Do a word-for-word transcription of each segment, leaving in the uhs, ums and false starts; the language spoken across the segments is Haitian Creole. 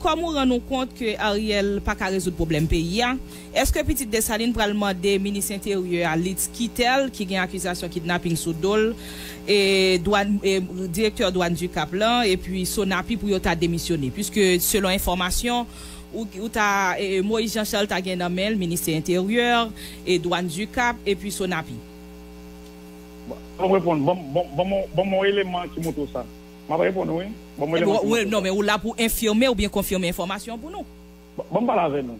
Kòm ou rann ou kont ke Ariel pa ka rezoud pwoblèm peyi a, èske pitit Desalin pral mande minis enteryè a Litz Quitel, ki gen akizasyon kidnaping sou do l, e dwàn, e direktè dwàn Dikap lan, epi Sonapi pou yo ta demisyone? Piske selon enfòmasyon, ou, ou ta, e, Moïse Jean Charles ta gen nan men l, ministè enteryè, e dwàn Dikap, epi Sonapi. Ban m reponn, ban m yon eleman ki montre w sa. M ap reponn ou wi. Ban m yon eleman ki montre w sa. Non, men ou la pou enfime oubyen konfime enfòmasyon pou nou. Ban m pale avè nou.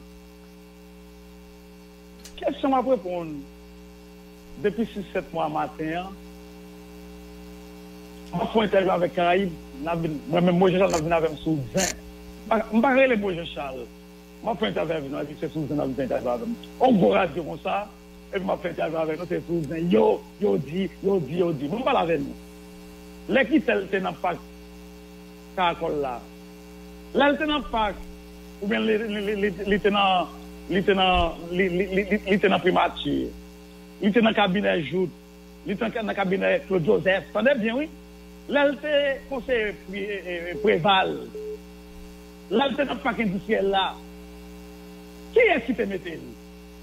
Kesyon m ap reponn depi sis sèt mwa maten an. M ap fè yon entèvyou avèk Karayib, n ap vin, mwen menm Moïse Jean Charles, n ap vin avè m sou zen. M pa, m pa rele Moïse Jean Charles. M ap fè entèvyou avè nou, se sou zen n ap vin fè entèvyou avè m. On gwo radyo konsa, epi m ap fè entèvyou avè nou, se sou zen. Yo, yo di, yo di, yo di. Ban m pale avè nou. Lè Quitel te nan pak Karakòl la, lè l te nan pak, oubyen li, li, li, li, li te nan, li te nan, li, li, li, li, li te nan primati, li te nan kabinè Jouthe, li te nan kabinè Claude Joseph, tande byen wi, lè l te konseye Pri-, e, e, e, Preval, lè l te nan pak endistriyèl la, kiyès ki te mete l?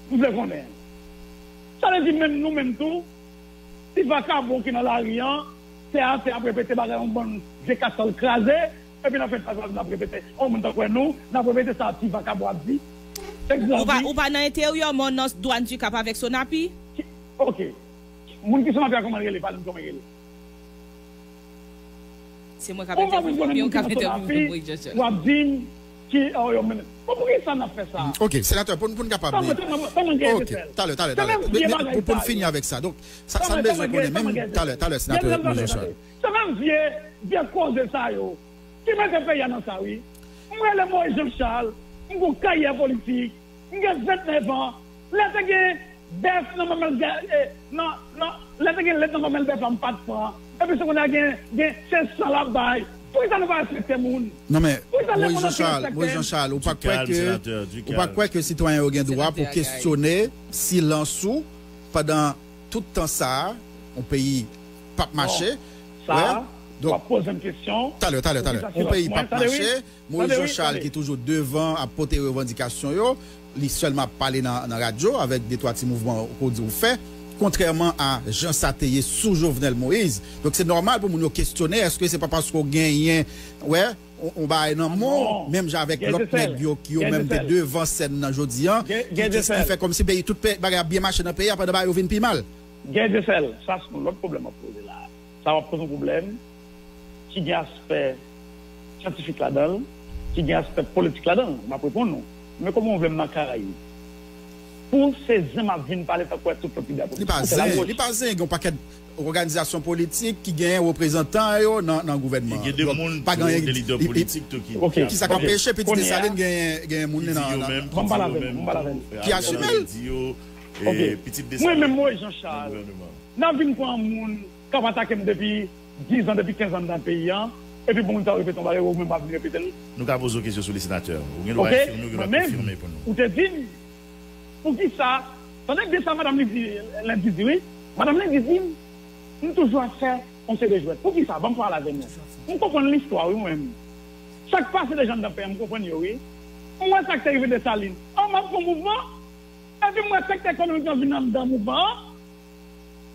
M vle konnen. Sa vle di menm nou menm tou, ti vakabon ki nan lari an, tè atè ap repete bagay yon bann vye kasòl kraze, epi n ap fè entèvyou avè nou n ap repete. On moun tankou nou, n ap repete sa ti vakabon ap di. Ou pa, ou pa nan enteryè, men w nan dwàn Dikap avèk Sonapi? Ok. Moun ki Sonapi a kòman l rele? Pale m kòman l rele. Se mwen k ap entèvyou w, men w k ap entèvyou Moïse Jean Charles. W ap di m ki, oh, yo mennen. Bon, poukisa n ap fè sa? Ok, senatè, pou, pou n kapab li. Ok, talè, talè, talè. Pou, pou n fini avèk sa. Donk, sa, sa n bezwen konnen, menm talè, talè, senatè Moïse Jean Charles. Se menm vye, vye koze sa yo ki mete peyi a nan sa wi. M rele Moïse Jean Charles, m gon karyè politik, m gen vennèf an, lè te gen bèf nan manmèl, nan, nan, lè te gen lèt nan manmèl bèf la, m pa t pran. Epi se kounye a gen, gen se san l ap bay. Poukisa nou pa respekte moun? Non men, Moïse Jean Charles, Moïse Jean Charles, ou pa kwè ke, ou pa kwè ke sitwayen yo gen dwa pou kesyone silans ou pandan tout tan sa a, yon peyi p ap mache. Sa, w ap poze m kesyon. Talè, talè, talè. Yon peyi p ap mache, Moïse Jean Charles ki toujou devan ap pote revandikasyon yo, li sèlman ap pale nan, nan radyo avèk de twa ti mouvman ke w di w fè, kontrèman a jan sa te ye sou Jovenel Moïse. Donk se nòmal pou moun yo kesyone, èske se pa paske w genyen, wè, yon, yon bagay nan men w, menm jan avèk lòt nèg yo ki yo menm te devan sèn nan jodi a, ki, ki, ki fè kòmsi peyi, tout pe-, bagay ap byen mache nan peyi a pandan bagay yo vin pi mal. Gen de sèl, sa se yon lòt pwoblèm w ap poze la a. Sa w ap poze yon pwoblèm ki gen aspè syantifik ladan l, ki gen aspè politik ladan l. M ap reponn ou. Men kòman w vle m nan Karayib? Pou se zen m ap vin pale tankou wè tout lòt lidè politik. Li pa zen, li pa zen, gen yon pakèt òganizasyon politik ki genyen reprezantan yo nan, nan gouvènman. Gen de moun tou, de lidè politik tou ki, ki, kisa k anpeche Pitit Desalin genyen, genyen moun li nan, nan, ki asime l. Mwen menm Moïse Jean Charles, n ap vin pran moun k ap atake m depi diz an, depi kenz an anndan peyi a, epi pou moun sa yo repete yon bagay, ou menm w ap vin repete l? Nou ka poze w kesyon sou li, senatè. Ou gen dwa enfime, ou gen dwa konfime pou nou. Ou te di m, poukisa, tande byen sa madanm Lydie, Lydie di wi, madanm Lydie di m, m toujou ap fè yon seri de jwèt. Poukisa? Ban m pale avè nou. M konprann listwa wi mwen menm. Sa k pase deja anndan peyi a, m konprann yo wi. M wè sa k te rive Desalin. An, m ap fè yon mouvman, epi m wè sektè ekonomik yo vin anndan mouvman an.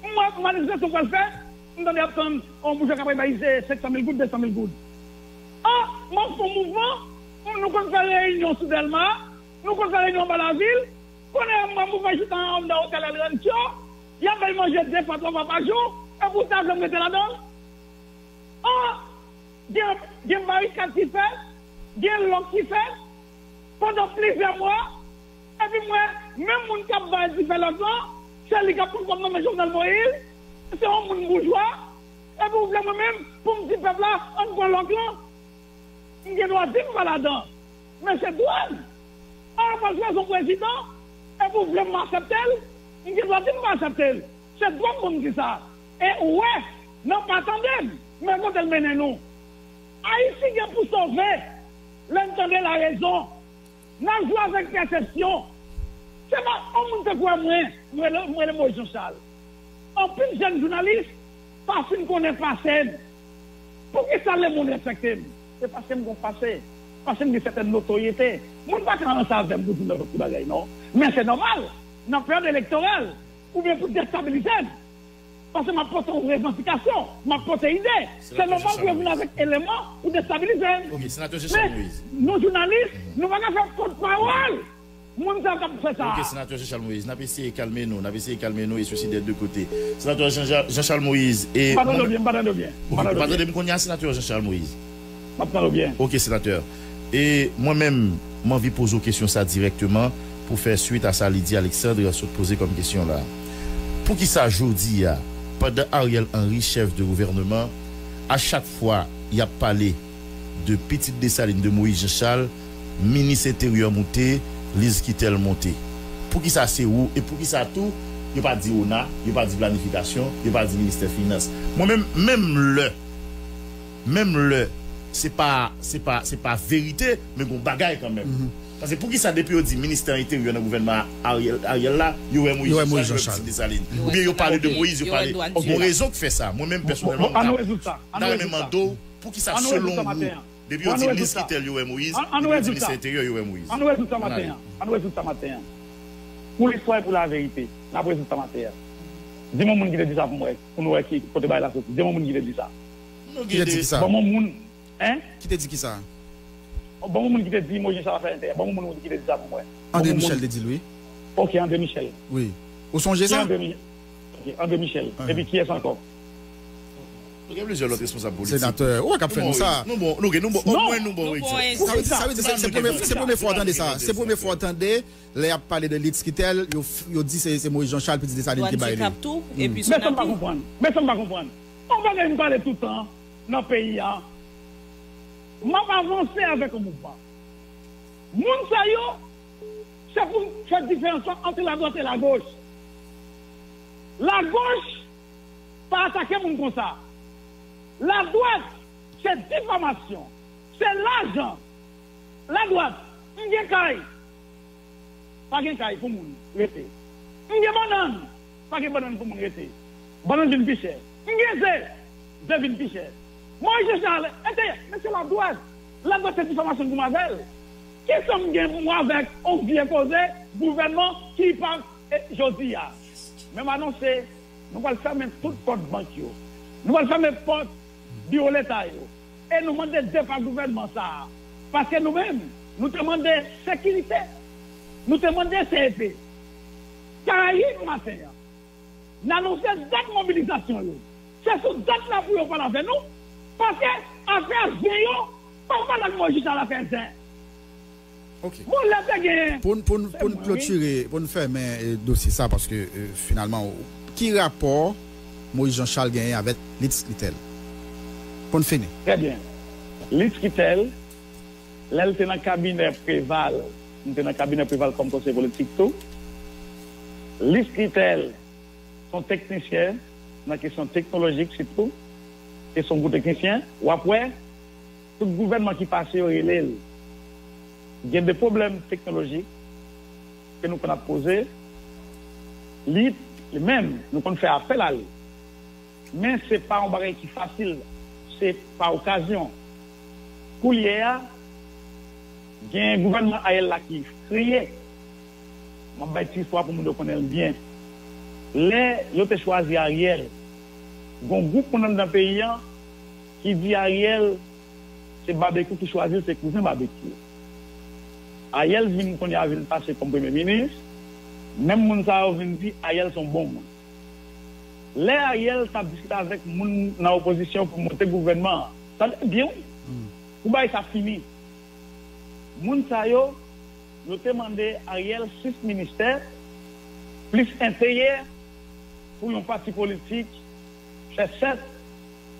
M wè manifestasyon pral fèt, m tande y ap tann yon boujwa k ap bay se senk san mil goud, de san mil goud. An, m ap fè yon mouvman, nou konn fè reyinyon sou Dèlma, nou konn fè reyinyon anba lavil, kounye a m wè mouvman chita anndan otèl El Rancho, y ap bay manje de fwa, twa fwa pa jou, epi w ta vle m rete ladan l? An, Gen, gen barikad ki fèt, gen lòk ki fèt pandan plizyè mwa, epi m wè menm moun k ap bay dife lòk lan, se li k ap pran kòb nan men Jovenel Moïse, se yon moun boujwa, epi w vle mwen menm pou m di pèp la ann pran lòk lan? M gen dwa di m pa ladan, men se dwa m. An, pral chwazi yon prezidan, epi w vle m aksepte l, m gen dwa di m pa aksepte l. Se dwa m pou m di sa. E ou wè, nan pa tande m, men kote l mennen nou. Ayiti gen pou sove lè n tande larezon. N ap jwe avèk pèsepsyon. Se pa yon moun te kwè mwen, m rele, m rele Moïse Jean Charles. Anpil jèn jounalis pa fin konnen pase m. Poukisa lemonn respekte m? Se paske m gen yon pase. paske m gen sètèn notoryete. Moun pa ka ranse avè m pou di m nan lòt bagay, non. Men se nòmal, nan peryòd elektoral, oubyen pou destabilize m. Paske m ap pote yon revantikasyon, m ap pote ide. Se nòmal pou yo vin avèk eleman pou destabilize m. Men, nou jounalis, nou pa ka fè pòtpawòl moun sa k ap fè sa a. Ok, Senatè Jean Charles Moïse, n ap eseye kalme nou, n ap eseye kalme nou e swisidè de kote. Senatè Jean, Jean Charles Moïse, e... M pa tande w byen, m pa tande w byen. Ok, ou pa tande m kounye a, Senatè Jean Charles Moïse? M ap tande w byen. Ok, Senatè. E mwen menm, m anvi poze w kesyon sa dirèkteman pou fè swit a sa Lydie Alexandre sot poze kòm kesyon la. Poukisa jodi a, pandan Ariel Henry, chèf de gouvènman, a chak fwa y ap pale de pitit Desalin, de Moïse Jean Charles, minis enteryè moute, Lise Quitel monte? Poukisa se ou? E poukisa tou yo pa di ona, yo pa di planifikasyon, yo pa di ministè finans? Mwen menm, menm lè, menm lè se pa, se pa, se pa verite, men gon bagay kanmenm. Paske poukisa depi yo di ministè enteryè nan gouvènman Ariel, Ariel la, yo wè Moïse Jean Charles, yo wè pitit Desalin? Oubyen yo pale de Moïse, yo pale. Gon rezon k fè sa. Mwen menm pèsonèlman, m ta, m ta renmen mande w, poukisa selon ou, depi yo di Lise Quitel, yo wè Moïse, depi yo di ministè enteryè, yo wè Moïse? Ann rezoud sa maten an. Ann rezoud sa maten an. Pou listwa e pou laverite, n ap rezoud sa maten an. Di m yon moun ki te di sa pou m wè, pou nou wè ki kote bagay la soti. Di m yon moun ki te di sa. Ki te di ki sa? Ban m yon moun, en? Ki te di ki sa? Ban m yon moun ki te di Moïse Jean Charles ap fè enteryè. Ban m yon moun ki te di sa pou m wè. André Michel te di l, wi. Ok, André Michel. Wi. Ou sonje sa? André Mi-, ok, André Michel. Epi kiyès ankò? Nou gen plizyè lòt responsab politik. Senatè, ou wè k ap fè nou sa. Nou bon, nou gen, nou bon, omwen nou bon egzanp. Sa vle di, sa vle di, se, se premye, se premye fwa w tande sa. Se premye fwa w tande lè y ap pale de Lise Quitel, yo, yo di se, se Moïse Jean Charles, pitit Desalin ki bay li. Tou, epi men sa m pa konprann. Men sa m pa konprann. Yon bagay m pale toutan nan peyi a. M ap avanse avèk yon mouvman. Moun sa yo, se pou fè diferans lan ant ladwat e lagoch. Lagoch pa atake moun konsa. Ladwat, se difamasyon, se lajan. Ladwat, m gen kay. Pa gen kay pou moun rete. M gen bannann. Pa gen bannann pou moun rete. Bannann vin pi chè. M gen ze. Ze vin pi chè. Moïse Jean Charles, enteryè, mesye ladwat. Ladwat se difamasyon pou m avè l. Kisa m gen pou m avèk yon vye koze gouvènman ki pa, e, jodi a? Men m anonse, nou pral fèmen tout kont bank yo. Nou pral fèmen pòt biwo leta yo. E nou mande depa gouvènman sa a. Paske nou menm, nou te mande sekirite. Nou te mande C E P. Karayib maten an, n anonse dat mobilizasyon yo. Se sou dat la pou yo pale avè nou. Paske afè zen yo, pa pale ak Moïse Charles afè zen. Ok. Bon, lè te gen. Pou n, pou n, pou n klotire, pou n fèmen, eh, dosye sa, paske, eh, finalman, ki rapò Moïse Jean Charles genyen avèk Lise Quitel? Pou n fini. Trè byen. Lise Quitel, lè l te nan kabinè Preval, m te nan kabinè Preval kòm konseye politik tou. Lise Quitel, se yon teknisyen nan kesyon teknolojik sitou, e se yon gwo teknisyen. W ap wè, tout gouvènman ki pase yo rele l. Gen de pwoblèm teknolojik ke nou konn ap poze. Li, li menm, nou konn fè apèl a li. Men se pa yon bagay ki fasil, se pa okazyon. Koulye a, gen gouvènman Ariel la ki kreye. M ap bay ti istwa pou moun yo konnen l byen. Lè yo te chwazi Ariel, gen yon gwoup moun anndan peyi a ki di Ariel se Babekyou ki chwazi l, se kouzen Babekyou. Ariel vin kounye a vin pase kòm premye minis, menm moun sa yo vin di Ariel se yon bon moun. Lè Ariel t ap diskite avèk moun nan opozisyon pou monte gouvènman an, tande byen wi, pou bagay sa fini. Moun sa yo, yo te mande Ariel sis ministè, plis enteryè pou yon pati politik fè sèt.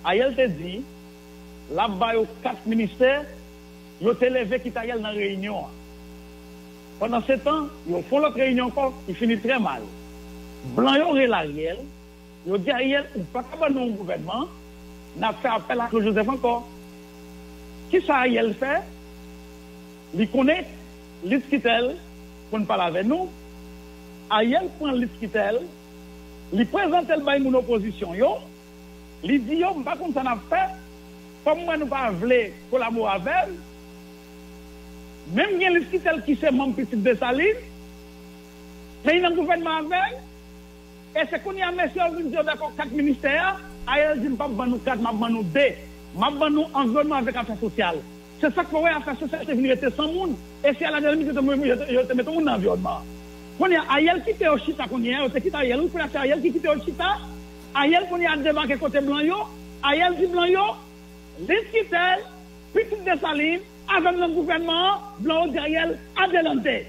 Ariel te di l ap ba yo kat ministè, yo te leve kite Ariel nan reyinyon an. Pandansetan, yo fè yon lòt reyinyon ankò ki fini trè mal. Blan yo rele Ariel, yo di Ariel, ou pa ka ban nou yon gouvènman, n ap fè apèl a Claude Joseph ankò. Kisa Ariel fè? Li konnen Lise Quitel konn pale avè nou. Ariel pran Lise Quitel, li prezante l bay moun opozisyon yo, li di yo, m pa konn sa n ap fè, kòm m wè nou pa vle kolabore avè m, Menm gen Lis Kitèl ki se manm Pitit Desalin, men li nan gouvènman avè l. E se kounye a mesye yo vin di yo dakò kat ministè a. Ariel di, "M p ap ban nou kat, m ap ban nou de. M ap ban nou anviwònman avèk afè sosyal." Se sa k fè w wè afè sosyal te vin rete san moun. E se a la delinkwans yo te, yo te, yo te mete moun nan anviwònman an. Kounye a, Ariel kite yo chita kounye a, yo te kite Ariel, wi, kounye a se Ariel ki kite yo chita. Ariel kounye a debake kote blan yo. Ariel di blan yo, Lis Kitèl, Pitit Desalin, avè m nan gouvènman an, blan yo di Ariel, adelante.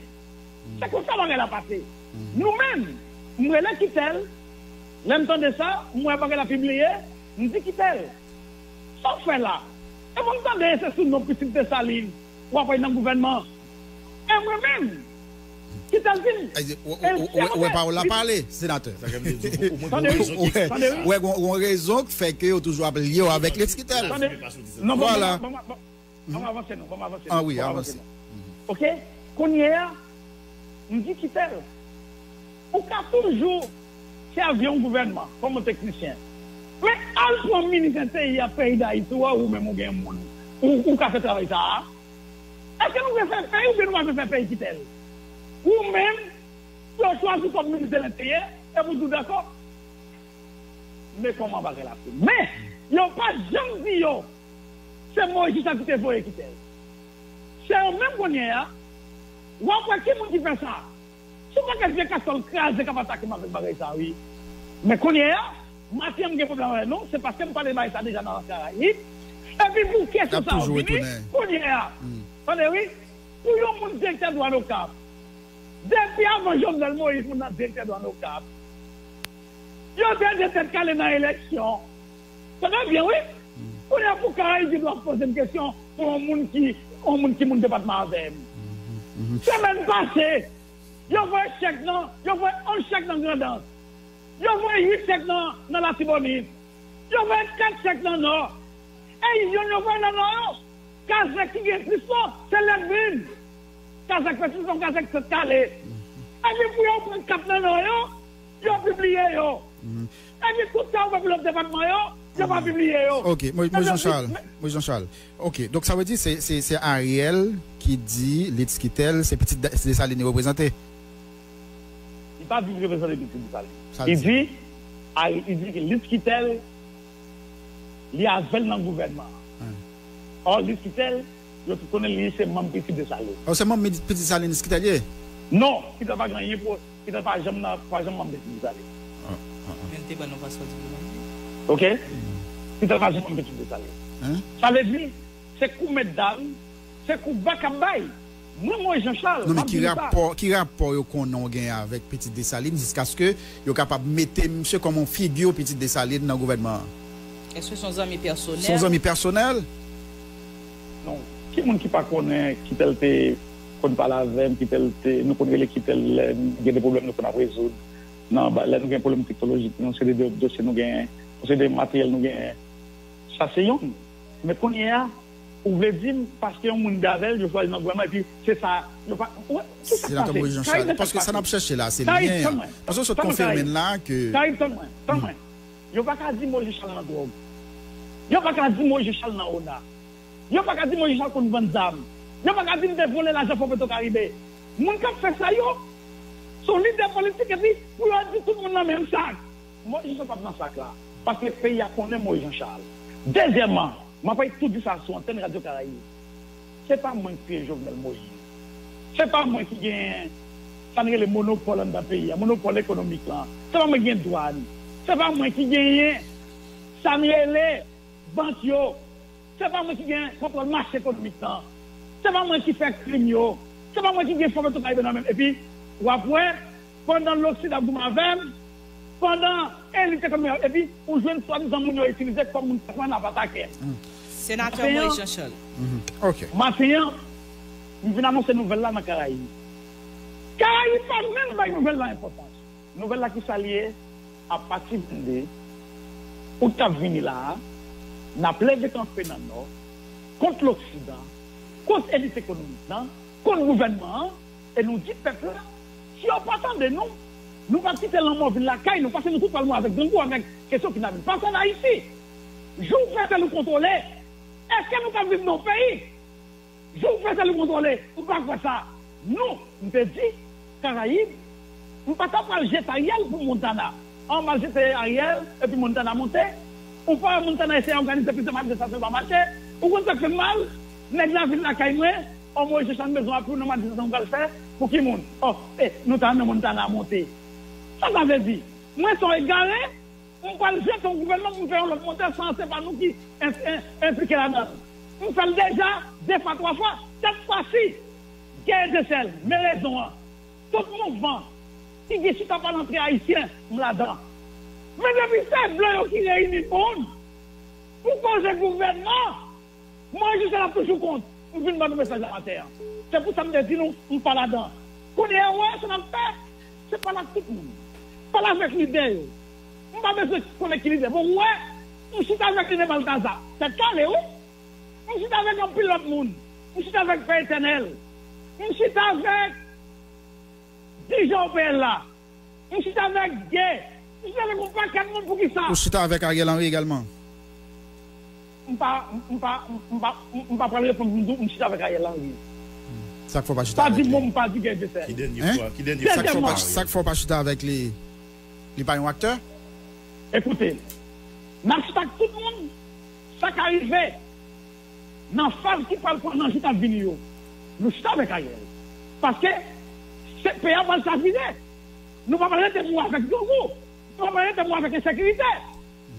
Se konsa bagay la pase. Nou menm, m rele Kitèl, lè m tande sa, m wè bagay la pibliye, m di Kitèl, sa w fè la? E mwen m tande se sou non Pitit Desalin w ap al nan gouvènman an. E mwen menm, Kitèl di m, e, e, e, e, pawòl la pale, senatè. Sa vle di, ou, ou, ou, tande, wi. Tande, wi. Wè, gon, gon rezon k fè ke yo toujou ap lye w avèk Lis Kitèl. Tande. Non, bon, vwala. Bon, bon, bon, bon. Ban m avanse non, ban m avanse non. Ah wi, avanse. Ok? Kounye a, m di Kitèl, ou ka toujou sèvi yon gouvènman kòm yon teknisyen. Men al pran minis enteryè peyi Dayiti, ou wè ou menm ou gen moun. Ou, ou ka fè travay sa a. Èske nou vle fè peyi oubyen nou pa vle fè peyi Kitèl? Ou menm, yo chwazi kòm minis de lenteryè, epi w di w dakò. Men kòman bagay la fèt. Men, yo pa janm di yo, se Moyiz Jacques ki te voye Kitèl. Se yo menm kounye a, w ap wè ki moun ki fè sa. Se yon pakèt vye kastòl kraze k ap atake m avèk bagay sa, wi. Men kounye a, maten an m gen pwoblèm avè nou, se paske m pale bagay sa deja nan Karayib. Epi pou kesyon sa yo vini, kounye a. Tande, wi, pou yon moun direktè dwàn Okap, depi avan Jovenel Moïse, moun nan direktè dwàn Okap. Yo te de tèt kale nan eleksyon. Tande byen, wi. Kounye a pou Karayib di dwa poze m kesyon pou yon moun ki, yon moun ki moun depatman avè m. Semèn pase, yo voye chèk nan, yo voye onz chèk nan Grandans. Yo voye uit chèk nan, nan Latibonit. Yo voye kat chèk nan Nò. E youn yo voye nan Nò yo, kazèk ki gen plis non, se Lèdvin. Kazèk Pètifò, kazèk Tèt Kale. Epi pou yo pran kat nan Nò yo, yo pibliye yo. Epi tout sa yo fè pou lòt depatman yo, yo pa pibliye yo. Ok, Moïse Jean Charles. Moïse Jean Charles. Ok, donk sa vle di se, se, se Ariel ki di Lis Kitèl se pitit Desalin li reprezante. Li pa di li reprezante pitit Desalin. Li di, Ari, li di ke Lis Kitèl, li avè l nan gouvènman an. Ò, Lis Kitèl, yo tout konnen li se manm Pitit Desalin. Ò, se manm Pitit Desalin Lis Kitèl ye? Non, Kitèl pa gen anyen pou, Kitèl pa janm nan, pa janm manm Pitit Desalin. Men l te ban nou paswa diplomatik. Ok? Kitèl pa janm manm Pitit Desalin. Sa vle di, se kou mèt dam, se kou ba k ap bay. Mwen, Moïse Jean Charles, non, men ki rapò, ki rapò yo konnen w gen avèk Pitit Desalin jiskaske yo kapab mete misye kòm yon figi Pitit Desalin nan gouvènman an? Èske se yon zanmi pèsonèl? Se yon zanmi pèsonèl? Non. Ki moun ki pa konnen Kitèl te konn pale avè m, Kitèl te, nou konn rele Kitèl lè gen de pwoblèm nou konn ap rezoud nan, lè nou gen pwoblèm teknolojik, yon seri de dosye nou genyen, yon seri de materyèl nou genyen. Sa se youn. Men kounye a, ou vle di m, paske yon moun de avè l, yo chwazi nan gouvènman, epi se sa, yo pa, ou wè, ki sa k pase? Senatè Moïse Jean Charles, paske sa n ap chèche la, se lyen an. Paske w sot konfime n la ke. Karayib, tann mwen, tann mwen. Yo pa ka di Moïse Jean Charles nan dwòg. Yo pa ka di Moïse Jean Charles nan ona. Yo pa ka di Moïse Jean Charles konn vann zam. Yo pa ka di m te vòlè lajan Fò Petro Karibe. Moun k ap fè sa yo, se yon lidè politik, epi pou yo di tout moun nan menm sak. Moïse Jean Charles p ap nan sak la, paske peyi a konnen Moïse Jean Charles. Dezyèmman, m ap tout di sa sou antèn Radyo Karayib. Se pa mwen k tiye Jovenel Moïse. Se pa mwen ki genyen sa n rele monopòl anndan peyi a, monopòl ekonomik lan. Se pa mwen ki gen dwàn. Se pa mwen ki genyen sa n rele bank yo. Se pa mwen ki gen kontwòl mache ekonomik lan. Se pa mwen ki fè krim yo. Se pa mwen ki gen Fò Petro Karibe nan men m. Epi, w ap wè, pandan Loksidan ap goumen avè m, pandan elit ekonomik ap, epi ou jwenn swadizan moun yo itilize kòm moun k ap atake m. Senatè Moïse Jean Charles. Ok. Maten an, m vin anonse nouvèl la nan Karayib. Karayib pa menm bay nouvèl la enpòtans. Nouvèl la ki sa l ye? Apati vennde out k ap vini la a, n ap leve kanpe nan Nò kont Loksidan, kont elit ekonomik lan, kont gouvènman an, e nou di pèp la, si yo pa tande nou, nou p ap kite lanmò vin lakay nou, paske nou tout pral mouri avèk grangou, avèk kesyon kidnapin. Pase an Ayiti, jou w fè sèl ou kontwole, èske nou p ap viv nan yon peyi? Jou w fè sèl ou kontwole, ou pa kwè sa. Nou, m te di, Karayib, m pa ta pral jete Ariel pou Montana. An, m al jete Ariel, epi Montana monte. Ou pa wè Montana eseye òganize plizyè manifestasyon pa mache. Ou konn sa k fè m mal? Nèg la vin lakay mwen, o Moyiz Jan Chal m bezwen apui w nan manifestasyon m pral fè. Pou ki moun? O, e, nou ta renmen Montana monte. Sa sa vle di? Mwen se yon egare? M pral jete yon gouvènman pou m fè yon lòt monte san se pa nou ki en- en- enplike ladan l. M fè l deja de fwa, twa fwa, kat fwa si. Gè Etyensèl, men rezon an. Tout mouvman ki gen chita pale antre Ayisyen, m ladan. Men depi se blan yo ki reyini moun pou koze gouvènman, Moyiz Jan Chal ap toujou kont. M vin ban nou mesaj la maten an. Se pou sa m te di nou, m pa ladan. Kounye a, w wè sa n ap fè? Se pale ak tout moun. Pale avèk lidè yo. M pa bezwen konnen ki lidè. Bon, w wè, m chita avèk lidè Baltazar. Tèt kale, wi. M chita avèk anpil lòt moun. M chita avèk Pè Etènèl. M chita avèk dirijan O P L la. M chita avèk Gè. M chita avèk yon pakèt moun. Poukisa? Ou chita avèk Ariel Henry egalman? M pa, m pa, m pa, m pa pral reponn pou m di w m chita avèk Ariel Henry. Sa k fè w pa chita avèk li? Pa di m m pa di Gè Etyensèl. Ki dènye fwa, ki dènye fwa w chita avèk li? Sa k fè w pa chita avèk li? Li pa yon aktè? Ekoute, n ap chita ak tout moun. Sa ka rive nan faz ki pral pran nan jou k ap vini yo. Nou chita avèk Ariel. Paske se peyi a pral chavire. Nou pa pral rete mouri avèk grangou. Nou pa pral rete mouri avèk ensekirite.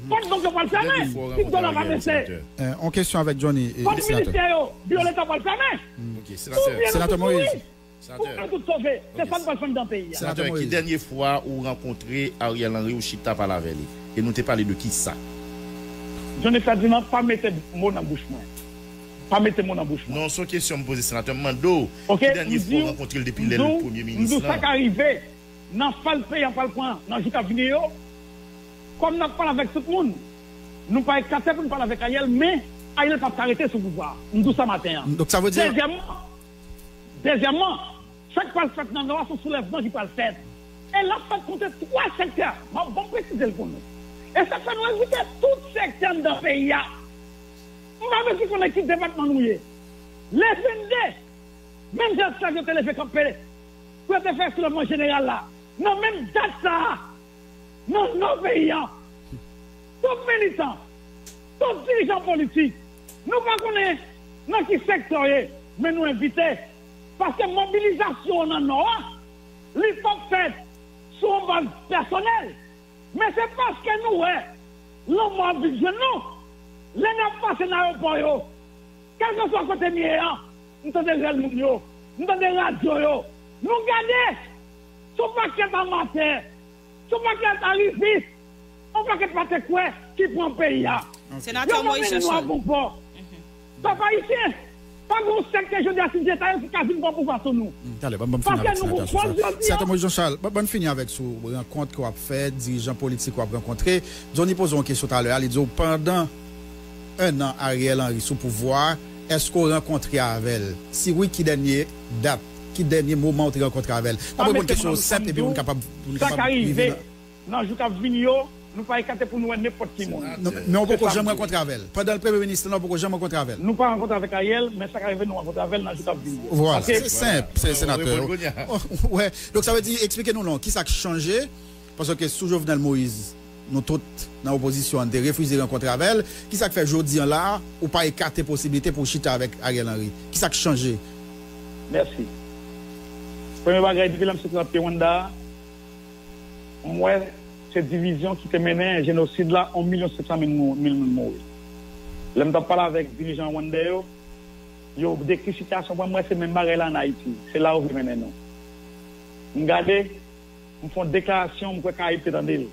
Kòd bank yo pral fèmen. Kòd dola va bese. Yon kesyon avèk Johnny, senatè. Kòd ministè yo, biwo leta pral fèmen. Oubyen nou tout mouri. Oubyen nou tout sove. Se sa n pral fè anndan peyi a. Senatè, ki dènye fwa ou rankontre Ariel Henry, ou chita pale avè li? E nou te pale de ki sa? Johnny Ferdinand, pa mete mo nan bouch mwen. Pa mete mo nan bouch mwen. Non, se yon kesyon m poze, senatè. M mande w, ki dènye fwa ou rankontre l depi lè l premye minis la? M di w sa ka rive nan faz peyi a pral pran nan jou k ap vini yo. Kòm n ap pale avèk tout moun, nou pa ekate pou n pale avèk Ariel, men Ariel p ap ka rete sou pouvwa a. M di w sa maten an. Donk, sa vle di... Dezyèmman, dezyèmman, sa k pral fèt nan Nò a, se yon soulèvman ki pral fèt. E l ap fèt kont twa sektè. M ap bon presize l pou nou. E sa k fè nou envite tout sektè anndan peyi a. M pa bezwen konnen ki depatman nou ye. Le vennde, menm jan esklav yo te leve kanpe pou yo te fè soulèvman jeneral la, nan menm dat sa a, nan nò peyi a, tout militan, tout dirijan politik, nou pa konnen nan ki sektè w ye, men nou envite, paske mobilizasyon an nan nò a, li p ap fèt sou yon baz pèsonèl, men se paske nou wè lanmò ap vin jwenn nou. Lè n ap pase nan ayewopò yo, kèlkeswa kote m ye a, m tande rèl moun yo, m tande radyo yo. Nou gade, se yon pakèt amatè, se yon pakèt arivis, yon pakèt pa te kwè ki pran peyi a. Yo pa mennen nou a bon pò. Pèp ayisyen, pa gen yon sektè jodi a, si se ta yo ki ka vin pran pouvwa sou nou. Paske nou gon fòs jodi a. Senatè Moïse Jean Charles, ban, ban n fini avèk sou rankont ke w ap fè, dirijan politik w ap rankontre. Johnny poze yon kesyon talè a, li di w pandan en an Ariel Henry sou pouvwa a, èske w rankontre avè l? Si wi, ki dènye dat, ki dènye moman w te rankontre avè l? N ap reponn kesyon yo senp epi pou n kapab, pou n kapab rive nan... Nan jou k ap vini yo, nou pa ekate pou nou wè nenpòt ki moun. Non, men w poko janm rankontre avè l. Pandan l premye minis lan, w poko janm rankontre avè l. Nou pa rankontre avèk Ariel, men sa ka rive nou rankontre avè l nan jou k ap vini yo. Vwala, se senp, se senatè. Wè. Donk sa vle di, eksplike nou non, kisa k chanje? Paske sou Jovenel Moïse, nou tout nan opozisyon an te refize rankontre avè l. Kisa k fè jodi an la, ou pa ekate posiblite pou w chita avèk Ariel Henry? Kisa k chanje? Mèsi. Premye bagay, depi lè m soti nan pye Wanda a, m wè se divizyon ki te mennen jenosid la, yon milyon senk san mil moun, mil moun mouri. Lè m t ap pale avèk dirijan Wanda yo, yo dekri sitiyasyon pou mwen, m wè se menm bagay la ann Ayiti. Se la yo vle mennen nou. M gade, m fè yon deklarasyon, m kwè Karayib te tande l.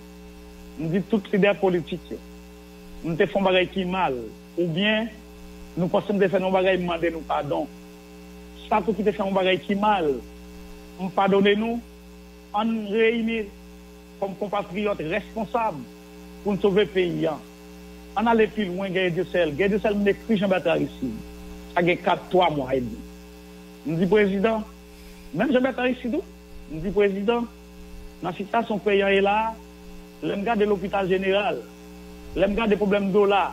M di tout lidè politik yo, m te fè yon bagay ki mal, oubyen nou panse m te fè nou yon bagay, m mande nou padon. Sa tou ki te fè yon bagay ki mal, m padone nou. Ann reyini kòm konpatriyòt responsab pou n sove peyi a. Ann ale pi lwen, Guerrier Dieuseul. Guerrier Dieuseul, m ekri Jean Bertrand Aristide. Sa gen kat, twa mwa edmi. M di prezidan, menm Jean Bertrand Aristide tou, m di prezidan, nan sitiyasyon peyi a ye la a, lè m gade lopital jeneral, lè m gade pwoblèm dlo la,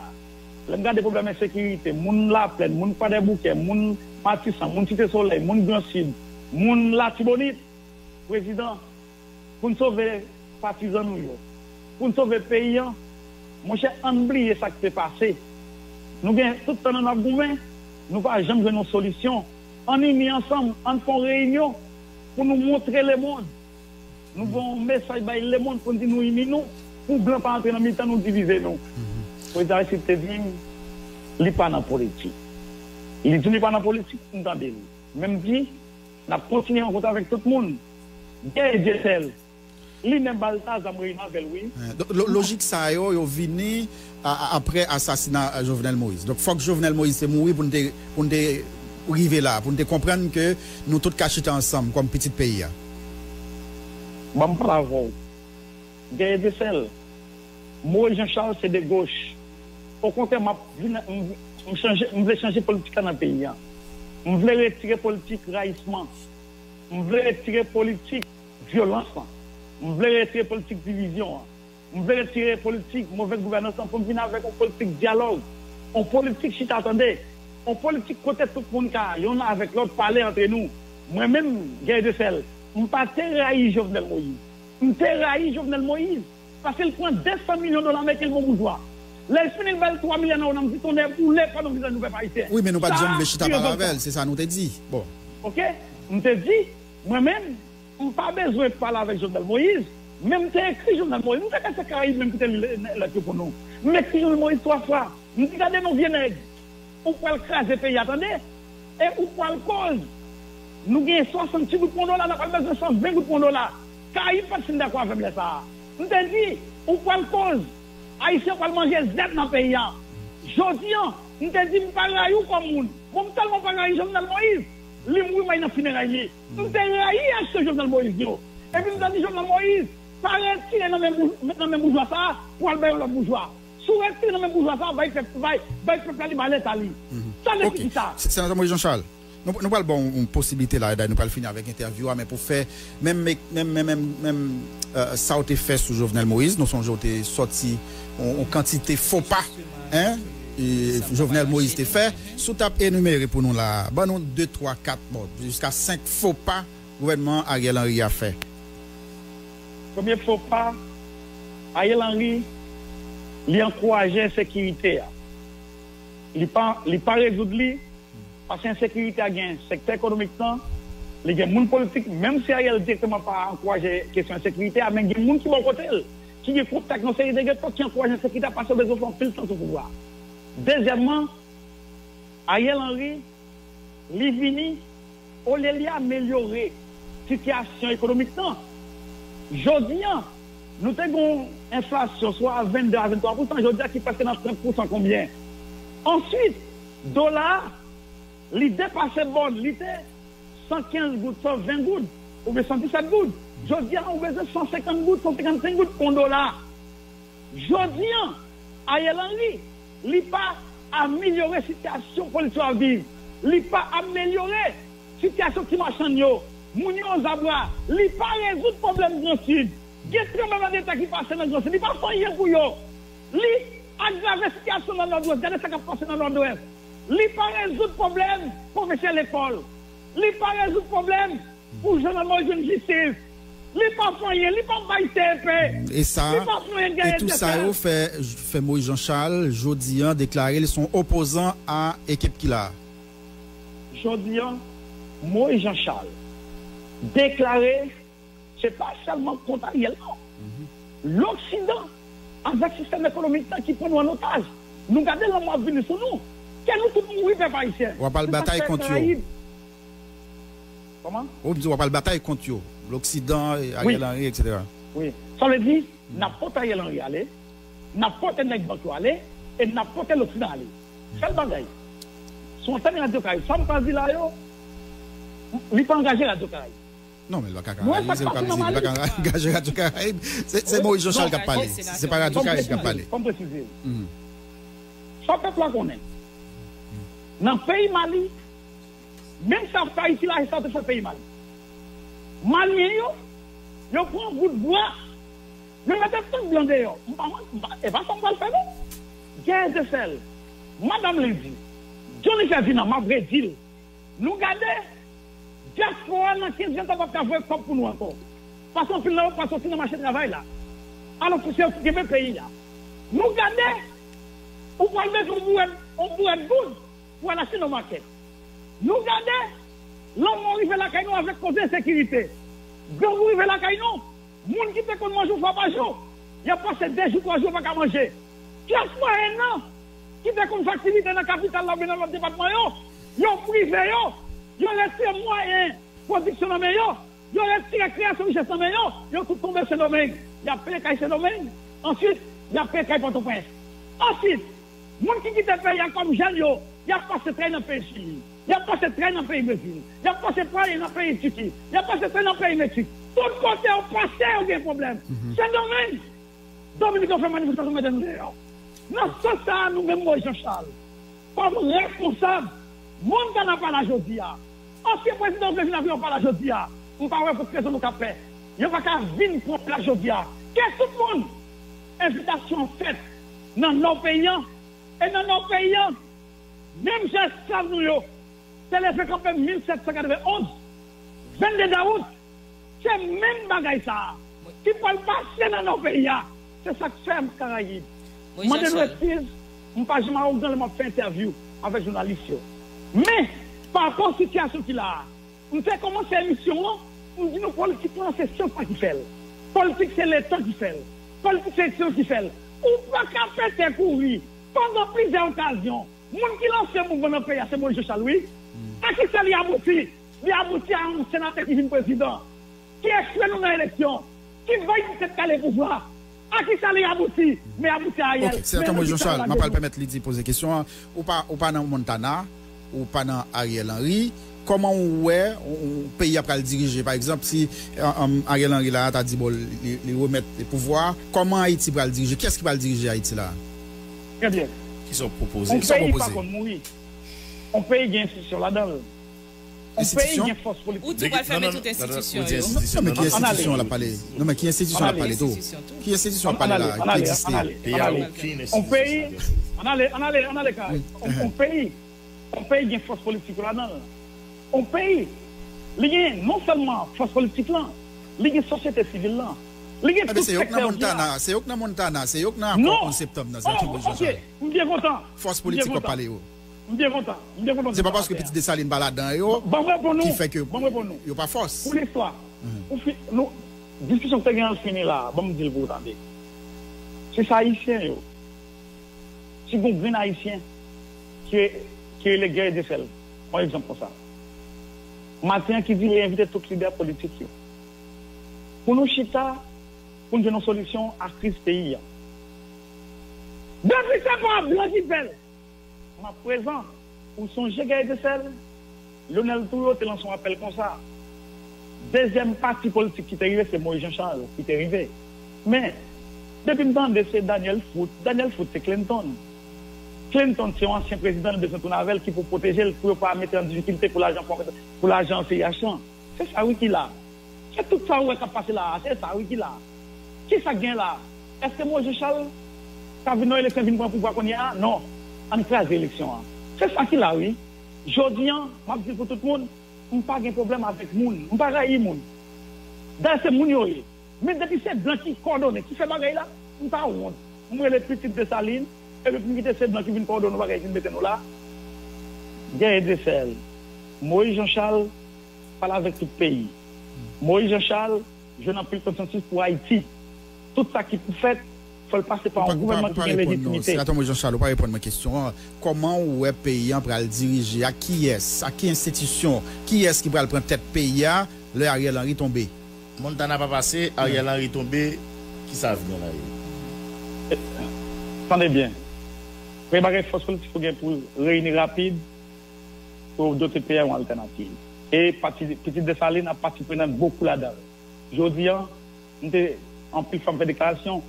lè m gade pwoblèm ensekirite, moun Laplèn, moun Kwadèboukè, moun Matisan, moun Site Solèy, moun Gran Sid, moun Latibonit, prezidan, pou n sove patizan nou yo, pou n sove peyi a, monchè, ann bliye sa k te pase. Nou gen tout tan n ap goumen, nou pa janm jwenn yon solisyon. Ann ini ansanm, ann fè yon reyinyon pou nou montre lemonn. Nou voye yon mesaj bay lemonn pou n di nou ini nou, pou blan pa antre nan mitan nou, divize nou. Prezidan Aristide te di m, li pa nan politik. Li di m li pa nan politik, m tande l. Men m di, n ap kontinye rankontre avèk tout moun. Guerrier Dieuseul, li menm Baltazar, m reyini avè l, wi. Eh, donk, lo-, lojik sa yo, yo vini a, a, apre asasina Jovenel Moïse. Donk, fòk Jovenel Moïse te mouri pou n te, pou n te rive la, pou n te konprann ke nou tout ka chita ansanm kòm pitit peyi a. Ban m pale avè w. Guerrier Dieuseul, Moïse Jean Charles se de goch. Okontrè, m ap vin, m, m chanje, m vle chanje politik la nan peyi a. M vle retire politik rayisman. M vle retire politik vyolans lan. M vle retire politik divizyon an. M vle retire politik movèz gouvènans lan pou m vin avèk yon politik dyalòg, yon politik chita tande, yon politik kote tout moun ka yonn avèk lòt pale antre nou. Mwen menm, Guerrier Dieuseul, m pa te rayi Jovenel Moïse. M te rayi Jovenel Moïse paske l pran de san milyon dola ameriken l ba yon boujwa. Lè l fini, l ba l twa milya nan yon an, m di, tonnè boule, pa nan vizaj nou pèp ayisyen. Wi, men nou pa t janm vle chita pale avè l, se sa nou te di. Bon. Oke? M te di, mwen menm, m pa bezwen pale avèk Jovenel Moïse, men m te ekri Jovenel Moïse. M te kase Karayib menm ki te li lè-, lèt yo pou nou. M ekri Jovenel Moïse twa fwa. M di, gade non, vye nèg, ou pral kraze peyi a, tande, e ou pral koz nou genyen swasannti goud pou yon dola, n ap pral bezwen san ven goud pou yon dola. Karayib pa t fin dakò avè m lè sa a. M te di, ou pral koz Ayisyen pral manje zèb nan peyi a. Jodi an, m te di, m pa rayi w kòm moun. Bon, m tèlman pa rayi Jovenel Moïse, li mouri m al nan fineray li. M te rayi aksyon Jovenel Moïse yo. Epi m te di Jovenel Moïse, pa retire nan men bou-, nan men boujwa sa a pou al bay yon lòt boujwa. Si w retire nan men boujwa sa a, bay pèp, bay, bay pèp la li ba Leta li. Sa vle di ki sa? Se-, Senatè Moïse Jean Charles, nou, nou pral ba w yon posiblite la, e dayè nou pral fini avèk entèvyou a, men pou fè menm, menm, menm, menm, menm, euh, sa w te fè sou Jovenel Moïse, nou sonje w te sòti yon, yon kantite fo pa, en, e Jovenel Moïse te fè. Si w t ap enimere pou nou la, ban nou de, twa, kat, bon, jiska senk fo pa gouvènman Ariel Henry a fè. Premye fo pa, Ariel Henry, li ankouraje ensekirite a. Li pa, li pa rezoud li, paske ensekirite a gen sektè ekonomik lan, li gen moun politik, menm si Ariel direkteman pa ankouraje kesyon ensekirite a, men gen moun ki bò kote l, ki gen kontak nan seri de ghetto ki ankouraje ensekirite a, paske yo bezwen fè anpil tan sou pouvwa a. Dezyèmman, Ariel Henry, li vini, olye li amelyore sitiyasyon ekonomik lan. Jodi an, nou te gen yon enflasyon swa vennde a venntwa pousan, jodi a ki prèske nan trant pousan konbyen. Answit, dola a, li depase bòn, li te san kenz goud, san ven goud, oubyen san disèt goud. Jodi a, ou bezwen san senkant goud, san senkannsenk goud pou yon dola. Jodi an, Ariel Henry, li pa amelyore sitiyasyon politik yo ap viv. Li pa amelyore sitiyasyon ti machann yo, moun yo an zabra. Li pa rezoud pwoblèm Gran Sid. Gen tranblemanndeta ki pase nan Gran Sid. Li pa fè anyen pou yo. Li agrave sitiyasyon nan Nòdwès. Gade sa k ap pase nan Nòdwès. Li pa rezoud pwoblèm pwofesè lekòl. Li pa rezoud pwoblèm pou Jovenel Moïse jwenn jistis. Li pa fè anyen, li pa bay C E P. E sa, li pa fè anyen, e tou sa yo fè, fè Moïse Jean Charles, jodi an, deklare li se yon opozan a ekip ki la. Jodi an, Moïse Jean Charles deklare se pa sèlman kont Ariel non. Loksidan avèk sistèm ekonomik lan ki pran nou an otaj. Nou gade lanmò ap vini sou nou. Ke nou tout mouri, pèp ayisyen. W ap al batay kont yo. Kòman? Ou di w ap al batay kont yo. Loksidan, Ariel Henry, et cetera. Wi. Sa vle di, n ap pote Ariel Henry ale, n ap pote nèg bank yo ale, e n ap pote Loksidan ale. Sèl bagay, sou antèn Radyo Karayib, sa m pral di la yo, li pa angaje Radyo Karayib. Non, men l pa ka angaje Radyo Karayib. Se, se Moïse Jean Charles k ap pale. Se pa Radyo Karayib k ap pale. Fò m presize. Fò pèp la konnen. Nan peyi Mali, menm sa k fè Ayiti la, e sa yo te fè peyi Mali. Malyen yo, yo pran bout bwa, yo mete tout blan deyò. M pa, m pa, e pa sa m pral fè non. Guerrier Dieuseul, Madanm Lindy, Johnny Ferdinand, m ap redi l. Nou gade, dyaspora nan kenz jan ta p ap ka voye kòb pou nou ankò. Paske anpil nan yo pral soti nan mache travay la. Alòske se yo ki kenbe peyi a. Nou gade, ou pral mete yon bourèt, yon bourèt goud pou al achte nan makèt. Nou gade, lanmò rive lakay nou avèk koze ensekirite. Grangou rive lakay nou, moun ki te konn manje yon fwa pa jou, y ap pase de jou, twa jou, yo pa ka manje. Klas mwayèn nan, ki te konn fè aktivite nan kapital la oubyen nan lòt depatman yo, yo prive yo, yo retire mwayen pwodiksyon nan men yo, yo retire kreyasyon richès nan men yo, yo tout tonbe Sendomeng. Y ap peye kay Sendomeng, answit, y ap peye kay Pòtoprens. Answit, moun ki kite peyi a kòm jèn yo, y ap pase trèy nan peyi Chili, y ap pase trèy nan peyi Brezil, y ap pase trèy nan peyi Tiki, y ap pase trèy nan peyi Meksik. Tout kote yo pase, yo gen pwoblèm. Sendomeng, Dominik yo fè manifestasyon, mete nou deyò. Nan sans sa a, nou menm, Moyiz Jan Chal, kòm responsab, Montana pa la jodi a. Ansyen prezidan Jovenel Moïse pa la jodi a. M pa wè pou ki rezon nou ka pè. Yo pa ka vin pran plas jodi a. Ke tout moun! Envitasyon an fèt nan nò peyi a. E nan nò peyi a, menm jan esklav nou yo te leve kanpe mil sèt san katrevenn onz, vennde dawout, se menm bagay sa a ki pral pase nan nò peyi a. Se sa k fè m Karayib. Mande nou eskiz, m pa janm awogan lè m ap fè entèvyou avèk jounalis yo. Men, pa rapò sitiyasyon ki la a, m te kòmanse emisyon an, m di nou politik lan se syans lan ki fè l. Politik se letan ki fè l. Politik se eksperyans ki fè l. Ou pa ka pete kouri pandan plizyè okazyon. Moun ki lanse mouvman nan peyi a se Moïse Jean Charles, wi. A ki sa li abouti? Li abouti a yon senatè ki vin prezidan, ki echwe nou nan eleksyon, ki bay yon tèt kale pouvwa. A ki sa li abouti? Men abouti a Ariel. Ok, senatè Moïse Jean Charles, m ap pral pèmèt Lydie poze kesyon an. Ou pa, ou pa nan Montana, ou pa nan Ariel Henry. Kòman ou wè ou, ou, peyi a pral dirije? Pa egzanp, si, um, Ariel Henry la ta di, bon, li, li remèt pouvwa a, kòman Ayiti pral dirije? Kiyès ki pral dirije Ayiti la? Trè byen. Kisa w pwopoze? Yon peyi pa konn mouri. Yon peyi gen enstitisyon ladan l. Yon peyi gen fòs politik. Ou di w pral fèmen tout enstitisyon yo. Non, men ki enstitisyon l ap pale? Non, men ki enstitisyon l ap pale tou? Ki enstitisyon l ap pale la ki egziste? Yon peyi, ann ale, ann ale, ann ale, Karayib. Yon peyi, yon peyi gen fòs politik yo ladan l. Yon peyi, li gen non sèlman fòs politik lan, li gen sosyete sivil lan, li gen tout sektè yo ki la. Se yo k nan Montana, se yo k nan Montana, se yo k nan akò onz septanm nan, se yo ki bezwen sa. M byen kontan. Fòs politik w ap pale yo. M byen kontan. M byen kontan. Se pa paske Pitit Desalin pa ladan yo ki fè ke yo pa fòs. Pou listwa, pou fi-, nou, diskisyon ki te gen an fini la a, ban m di l pou w tande. Se sa Ayisyen yo. Si gon grenn Ayisyen ki, ki rele Guerrier Desel, yon egzanp konsa. Maten an ki di li envite tout lidè politik yo pou nou chita, pou n jwenn yon solisyon a kriz peyi a. Depi se pa blan ki fè l, m ap prezan, ou sonje Guerrier Desel, Lionel Trouillot te lanse yon apèl konsa. Dezyèm pati politik ki te rive, se Moïse Jean Charles ki te rive. Men, depi m tande se Daniel Foot, Daniel Foot se Clinton. Clinton se yon ansyen prezidan, li bezwen tounen avè l ki pou pwoteje l, pou yo pa mete l an difikilte pou lajan, pou lajan C I H lan. Se sa wi ki la. Se tout sa ou wè k ap pase la a, se sa wi ki la. Kisa k gen la? Èske Moïse Jean Charles ka vin nan eleksyon vin pran pouvwa kounye a? Non. Ann kraze eleksyon an. Se sa ki la wi. Jodi an, m ap di l pou tout moun, m pa gen pwoblèm avèk moun. M pa rayi moun. Dayè se moun yo ye. Men depi se blan ki kòdone, ki fè bagay la, m pa wont. M rele Pitit Desalin, epi pou m kite se blan ki vin kòdone bagay ki mete nou la. Guerrier Desel, Moïse Jean Charles, pale avèk tout peyi. Moïse Jean Charles jwenn anpil konsansis pou Ayiti. Tout sa ki pou fèt, fò l pase pa yon gouvènman ki gen lejitimite. Senatè Moïse Jean Charles, ou pa reponn mwen kesyon an. Kòman ou wè peyi an pral dirije? Ak kiyès? Ak ki enstitisyon? Kiyès ki pral pran tèt peyi a lè Ariel Henry tonbe? Montana pa pase, Ariel Henry tonbe, kisa avni an la ye? Tande byen. Premye bagay, fòs politik yo gen pou reyini rapid pou yo dote peyi a yon altènativ. E pati, Pitit Desalin ap pati prenan bokou ladan l. Jodi an, m te, anpil fwa m fè deklarasyon,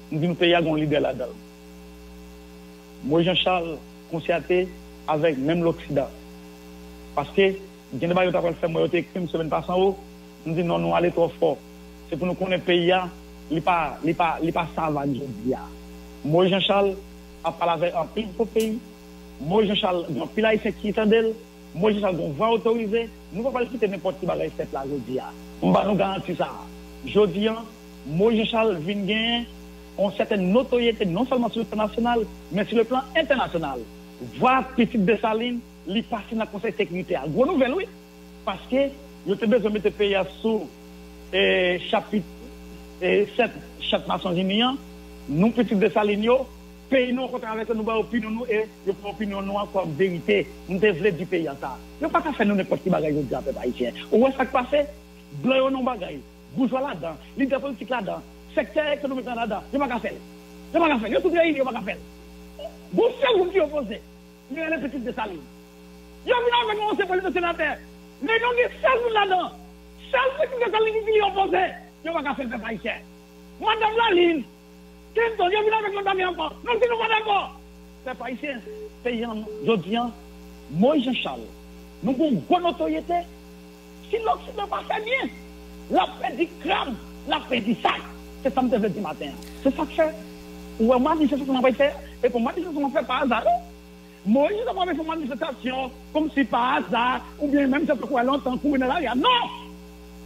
m di nou peyi a gen yon lidè ladan l. Moïse Jean Charles konsyate avèk menm Loksidan. Paske gen de bagay yo ta pral fè m wè yo te ekri m semèn pase an wo, m di non, nou ale twò fò. Se pou nou konnen peyi a, li pa, li pa, li pa savann jodi a. Moïse Jean Charles ap pale avèk anpil gwo peyi. Moïse Jean Charles, gen anpil Ayisyen ki tande l. Moyiz Jean Charles gen yon vwa otorize, nou pa pral kite nenpòt ki bagay fèt la jodi a. M ba nou garanti sa a. Jodi a, Moyiz Jean Charles vin genyen yon sètèn notoryete non sèlman sou le plan nasyonal, men sou le plan entènasyonal. Vwa Pitit Desalin, li pase nan Konsèy Sekirite a. Gwo nouvèl, wi. Paske yo te bezwen mete peyi a sou e, chapit e, sèt Chat Nasyonzini an, nou pitit Desalin yo, peyi nou, rankontre avèk yo, nou ba yo opinyon nou e yo pran opinyon nou an kòm verite. Nou te vle di peyi a sa. Yo pa ka fè nou nenpòt ki bagay jodi a, pèp ayisyen. Ou wè sa k pase? Blan yo nan yon bagay, boujwa ladan, lidè politik ladan, sektè ekonomik lan ladan, yo pa ka fè l. Yo pa ka fè l. Yo tout reyini, yo pa ka fè l. Gon sèl gwoup ki opoze. Li rele Pitit Desalin. Yo vin avèk yon senbòl de senatè. Men nou gen sèz moun ladan. Sèz Pitit Desalin ki di li opoze. Yo pa ka fè l, pèp ayisyen. Madanm Lalin, Clinton, yo vin avèk lòt bagay ankò. Nou di nou pa dakò. Pèp ayisyen, peyi an, jodi an, Moyiz Jan Chal, nou gen yon gwo notoryete. Si Loksidan pa fè byen, l ap pèdi krab, l ap pèdi sak. Se sa m te vle di maten an. Se sa k fè, ou wè manifestasyon n ap fè, e pou manifestasyon an fè pa aza, non. Moyiz Jan Chal pa fè manifestasyon kòmsi pa aza, oubyen menm jan tankou wè lontan kouri nan lari a. Non!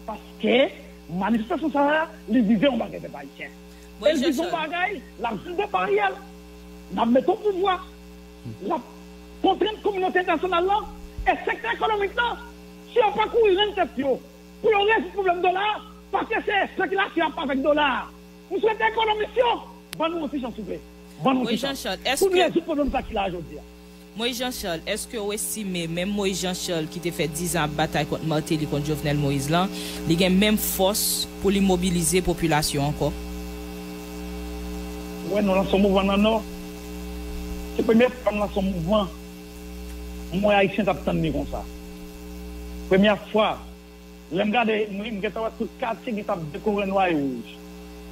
Paske manifestasyon sa a, li vize yon bagay, pèp ayisyen. E l vize yon bagay, l ap jwenn depa Ariel. L ap mete w pouvwa. L ap kontrent kominote entènasyonal lan e sektè ekonomik lan. Si yo pa kouri rann tèt yo pou yo rezoud pwoblèm dola a, paske se espekilasyon y ap fè avèk dola a. M swete ekonomis yo, ban nou yon ti chans, souple. Ban nou yon ti chans. Pou n rezoud pwoblèm sa ki la a jodi a. Moyiz Jan Chal, èske w estime menm Moyiz Jan Chal ki te fè diz an ap batay kont Martelly, kont Jovenel Moïse lan, li gen menm fòs pou li mobilize popilasyon ankò? Ou wè, nou lanse yon mouvman nan Nò. Se premye fwa m lanse yon mouvman, m wè Ayisyen t ap tann li konsa. Premye fwa, lè m gade, m, m gentan wè tout katye ki t ap dekore nwa e wouj.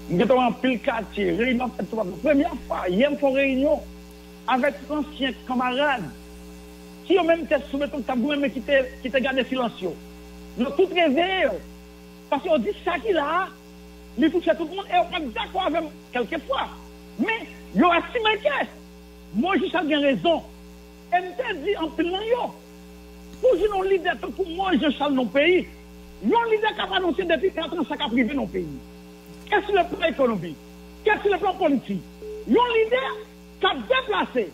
M gentan wè anpil katye, reyinyon ap fèt toupatou. Premye fwa, yè m fè yon reyinyon avèk tout ansyen kanmarad ki yo menm tèt sou beton, k t ap goumen, men ki te, ki te gade silans yo. Yo tout reveye yo. Paske yo di sa ki la a, li touche tout moun, e yo pa t dakò avè m kèlkefwa. Men, yo estime ke Moyiz Jan Chal gen rezon. E m te di anpil nan yo, pou jwenn yon lidè tankou Moyiz Jan Chal nan yon peyi, yon lidè k ap anonse depi kat an sa k ap rive nan yon peyi. Ke sou le plan ekonomik, ke sou le plan politik. Yon lidè k ap deplase,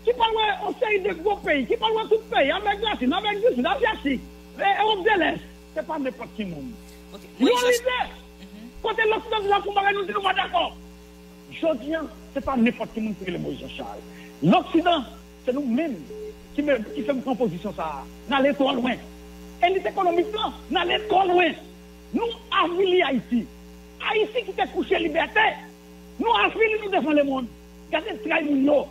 ki pral wè yon seri de gwo peyi, ki pral wè tout peyi, Amerik Latin, Amerik di Sid, Azyatik, e, Ewòp de Lès. Se pa nenpòt ki moun. Yon lidè, kote Loksidan di l ap fè yon bagay, nou di nou pa dakò. Jodi a, se pa nenpòt ki moun ki rele Moyiz Jan Chal. Loksidan, se nou menm ki, ki fè m pran pozisyon sa a. N ale twò lwen. Elit ekonomik lan, n ale twò lwen. Nou avili Ayiti. Ayiti ki te kouche libète. Nou avili nou devan lemonn. Gade tray moun yo.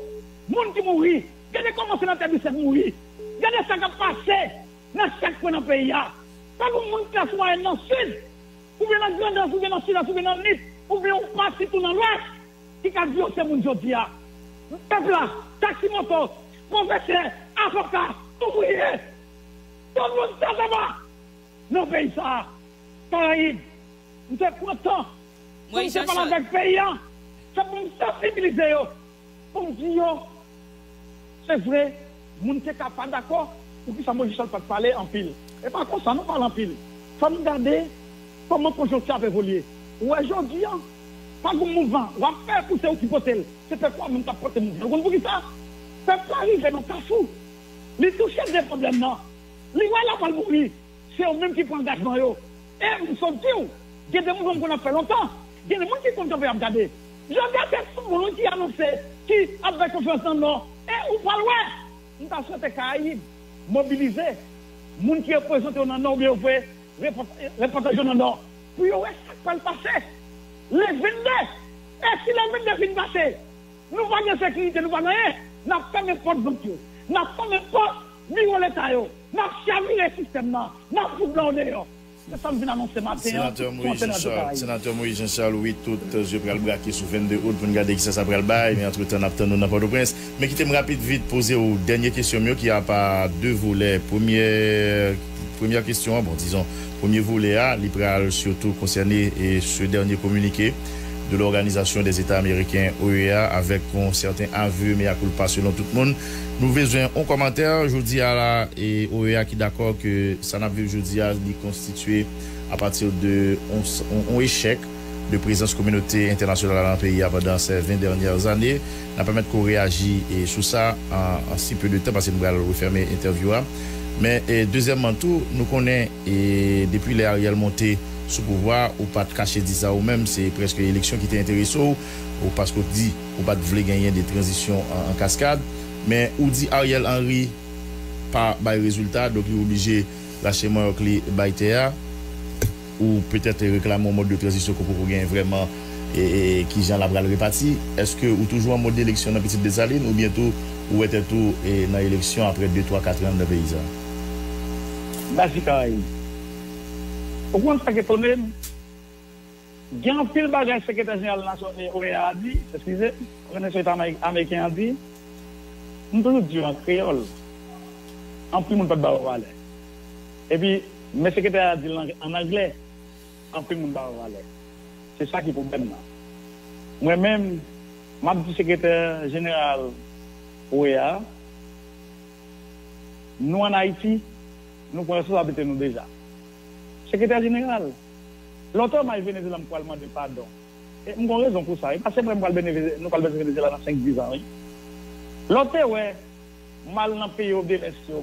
Moun ki mouri. Gade kòman senatè Bicep mouri. Gade sa k ap pase nan chak kwen nan peyi a. Pa gen moun klas mwayèn nan Sid, oubyen nan Grandans, oubyen nan Sidès, oubyen nan Nip, oubyen yon pati tou nan Lwès, ki ka di yo se moun jodi a. Pèp la, taksi moto, pwofesè, avoka, ouvriye, tout moun tèt anba nan peyi sa a. Karayib, m te pran tan pou m te pale avèk peyi a. Se pou m sansibilize yo, pou m di yo, se vre, moun te ka pa dakò, poukisa Moyiz Jan Chal pa t pale anpil. E pa konsa nou pale anpil. Fò n gade kòman konjonkti ap evolye. Ou wè jodi a, pa gen mouvman w ap fè pou se ou ki pote l. Se pèp la menm k ap pote mouvman. Ou konn poukisa? Pèp la rive nan kafou. Li touche de pwoblèm nan. Li wè l ap al mouri. Se yo menm ki pran angajman yo. E m sot di w, gen de mouvman m konn ap fè lontan. Gen de moun ki konn kanpe ap gade. Jodi a se Foutbòl wi ki anonse ki ap bay konferans nan Nò. E ou pral wè. M ta swete Karayib mobilize moun ki reprezante yo nan Nò oubyen yo voye repòt-, repòtaj yo nan Nò pou yo wè sa k pral pase le vennde. E si le vennde fin pase, nou pa gen sekirite, nou pa gen anyen. N ap fèmen pòt bank yo. N ap fèmen pòt biwo Leta yo. N ap chavire sistèm nan. N ap fout blan yo deyò. Se sa m vin anonse maten an. Senatè Moyiz Jan Chal, Senatè Moyiz Jan Chal, wi, tout zye pral brake sou vennde out pou n gade kisa sa pral bay, men antretan n ap tann nou nan Pòtoprens. Men kite m rapid vit poze w dènye kesyon m yo ki apa de volè. Premyè, premyè kesyon an, bon, dizon, premye volè a, li pral sitou konsène e se dènye kominike. de l'Organisation des États Américains, O E A, avèk yon sèten aveu mea culpa selon tout moun. Nou bezwen yon kòmantè jodi a la, e O E A ki dakò ke sa n ap viv jodi a, li konstitye apati de yon, yon, yon echèk de prezans kominote entènasyonal la nan peyi a pandan ces vingt dernières années. N ap pèmèt ke w reyaji e sou sa an, an si peu de tan, paske nou pral refèmen entèvyou a. Men, e, dezyèmman tou, nou konnen, e, depi lè Ariel monte sou pouvwa, ou pa t kache di sa ou menm, se prèske eleksyon ki te enterese w, ou paske w di ou pa t vle genyen de tranzisyon an, an kaskad. Men ou di Ariel Henry pa bay rezilta, donk li oblije lache manyòk li bay tè a. Ou petèt reklame yon mòd de tranzisyon ke w poko genyen vrèman, e, e, kijan l ap pral repati. Èske ou toujou an mòd eleksyon nan Pitit Desalin, oubyen tou ou wè tèt ou, e, nan eleksyon apre de, twa, kat an anndan peyi sa a? Baz Karayib. Ou konn sa k etone m? Gen anpil bagay sekretè jeneral nasyon, e, O E A a di, eskize, òganizasyon eta ameriken an di, m toujou di yo an kreyòl, anpil moun pa t ba yo valè. Epi, men sekretè a di l an, an anglè, anpil moun pa yo valè. Se sa ki pwoblèm nan. Mwen menm, m ap di sekretè jeneral O E A, nou ann Ayiti, nou pran responsablite nou deja. Sekretè jeneral, lè w te wè m al Venezuela, m pral mande padon. E m gon rezon pou sa. E pa se mwen m pral Veneze-, nou pral Venezuela nan senk, diz an, wi. Lè w te wè m al nan peyi yo de lès yo,